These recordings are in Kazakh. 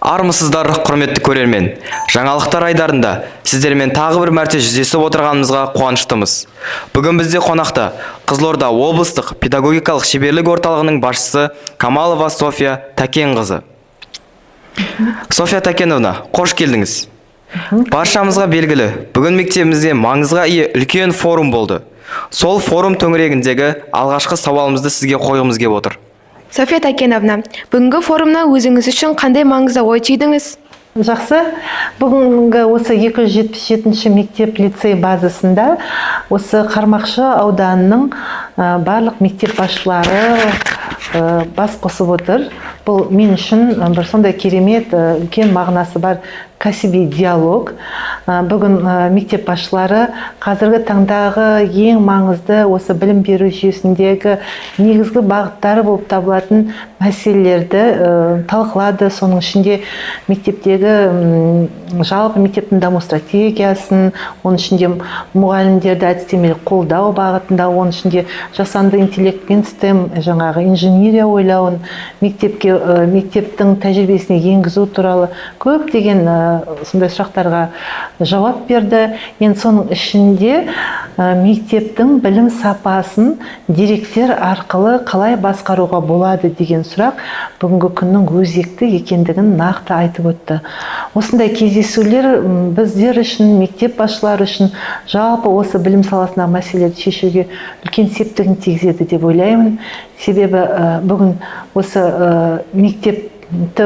Армысыздар, құрметті көрермен! Жаңалықтар айдарында сіздермен тағы бір мәрте жүздесіп отырғанымызға қуаныштымыз. Бүгін бізде қонақта Қызылорда облыстық педагогикалық шеберлік орталығының басшысы Камалова София Тәкенқызы. София Тәкеновна, қош келдіңіз! Баршамызға белгілі, бүгін мектебімізде маңызға ие үлкен форум болды. Сол форум төңірегіндегі алғашқы сауалымызды сізге қойғымыз келіп отыр. София Тәкеновна, бүгінгі форумнан өзіңіз үшін қандай маңызды ой түйдіңіз? Жақсы. Бүгінгі осы 277 мектеп лицей базасында осы Қармақшы ауданының барлық мектеп басшылары бас қосып отыр. Бұл мен үшін бір сондай керемет, үлкен мағынасы бар кәсіби диалог. Бүгін мектеп басшылары қазіргі таңдағы ең маңызды осы білім беру жүйесіндегі негізгі бағыттары болып табылатын мәселелерді талқылады. Соның ішінде мектептегі жалпы мектептің даму стратегиясын, оның ішінде мұғалімдерді әдістемелік қолдау бағытында, оның ішінде жасанды интеллект пен STEM, жаңағы инженерия ойлауын мектепке, мектептің тәжірибесіне енгізу туралы көптеген сондай сұрақтарға жауап берді. Енді соның ішінде мектептің білім сапасын деректер арқылы қалай басқаруға болады деген сұрақ бүгінгі күннің өзекті екендігін нақты айтып өтті. Осындай кездесулер біздер үшін, мектеп басшылары үшін, жалпы осы білім саласындағы мәселелерді шешуге үлкен септігін тигізеді деп ойлаймын. Себебі бүгін осы мектепті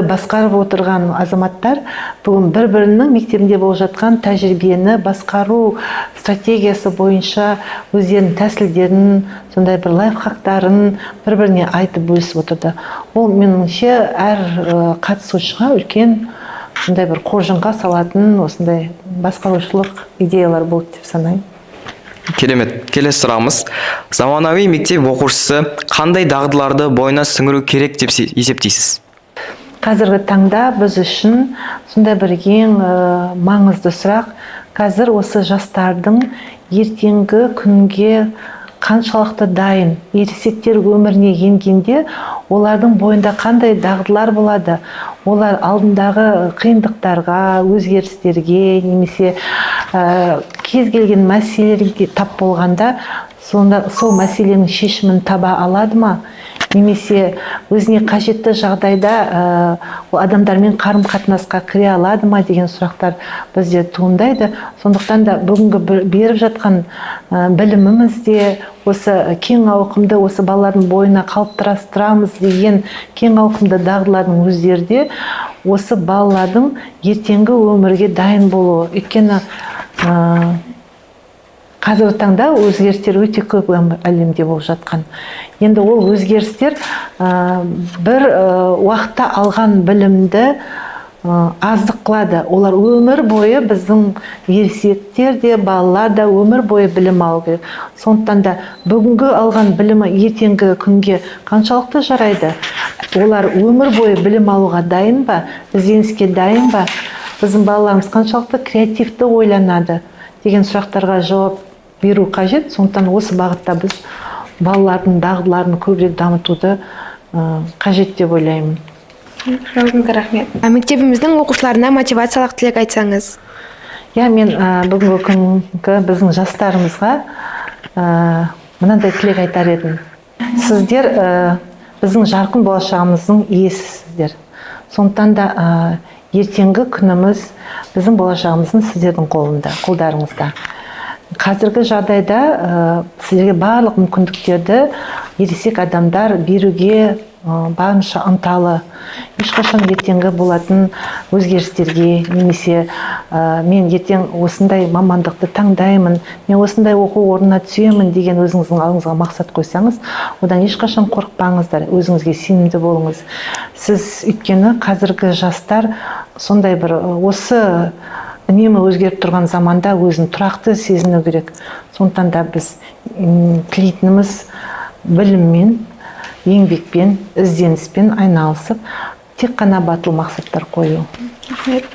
басқарып отырған азаматтар бүгін бір бірінің мектебінде болып жатқан тәжірибені басқару стратегиясы бойынша өздерінің тәсілдерін, сондай бір лайфхактарын бір біріне айтып, бөлісіп отырды. Ол, меніңше, әр қатысушыға үлкен сондай бір қоржынға салатын осындай басқарушылық идеялар болды деп санаймын. Керемет! Келесі сұрағымыз: заманауи мектеп оқушысы қандай дағдыларды бойына сіңіру керек деп есептейсіз? Қазіргі таңда біз үшін сондай бір ең маңызды сұрақ: қазір осы жастардың ертеңгі күнге қаншалықты дайын, ересектер өміріне енгенде олардың бойында қандай дағдылар болады, олар алдындағы қиындықтарға, өзгерістерге немесе кез келген мәселелерге тап болғанда, сонда сол мәселенің шешімін таба алады ма немесе өзіне қажетті жағдайда ол адамдармен қарым қатынасқа кіре алады ма деген сұрақтар бізде туындайды. Сондықтан да бүгінгі беріп жатқан біліміміз де осы кең ауқымды, осы балалардың бойына қалыптастырамыз деген кең ауқымды дағдылардың өздері де осы балалардың ертеңгі өмірге дайын болуы. Өйткені қазіргі таңда өзгерістер өте көп әлемде болып жатқан. Енді ол өзгерістер бір уақытта алған білімді аздық қылады. Олар өмір бойы, біздің ересектер де, балалар да өмір бойы білім алу керек. Сондықтан да бүгінгі алған білімі ертеңгі күнге қаншалықты жарайды, олар өмір бойы білім алуға дайын ба, ізденіске дайын ба, біздің балаларымыз қаншалықты креативті ойланады деген сұрақтарға жауап беру қажет. Сондықтан осы бағытта біз балалардың дағдыларын көбірек дамытуды қажет деп ойлаймын. Жауабыңызға рахмет. Мектебіміздің оқушыларына мотивациялық тілек айтсаңыз. Иә, мен бүгінгі күнгі біздің жастарымызға мынандай тілек айтар едім: сіздер біздің жарқын болашағымыздың иесісіздер. Сондықтан да ертеңгі күніміз, біздің болашағымыздың сіздердің қолында, қолдарыңызда. Қазіргі жағдайда сіздерге барлық мүмкіндіктерді ересек адамдар беруге барынша ынталы. Ешқашан ертеңгі болатын өзгерістерге немесе мен ертең осындай мамандықты таңдаймын, мен осындай оқу орнына түсемін деген өзіңіздің алдыңызға мақсат қойсаңыз, одан ешқашан қорықпаңыздар, өзіңізге сенімді болыңыз. Сіз, өйткені қазіргі жастар сондай бір осы үнемі өзгеріп тұрған заманда өзін тұрақты сезіну керек. Сондықтан да біз тілейтініміз: біліммен, еңбекпен, ізденіспен айналысып, тек қана батыл мақсаттар қою. Рахмет.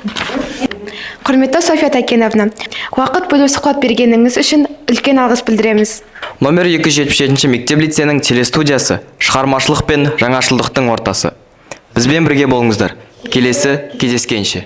Құрметті София Тәкеновна, уақыт бөліп сұхбат бергеніңіз үшін үлкен алғыс білдіреміз. Номер 277 мектеп лицейінің телестудиясы – шығармашылық пен жаңашылдықтың ортасы. Бізбен бірге болыңыздар. Келесі кездескенше.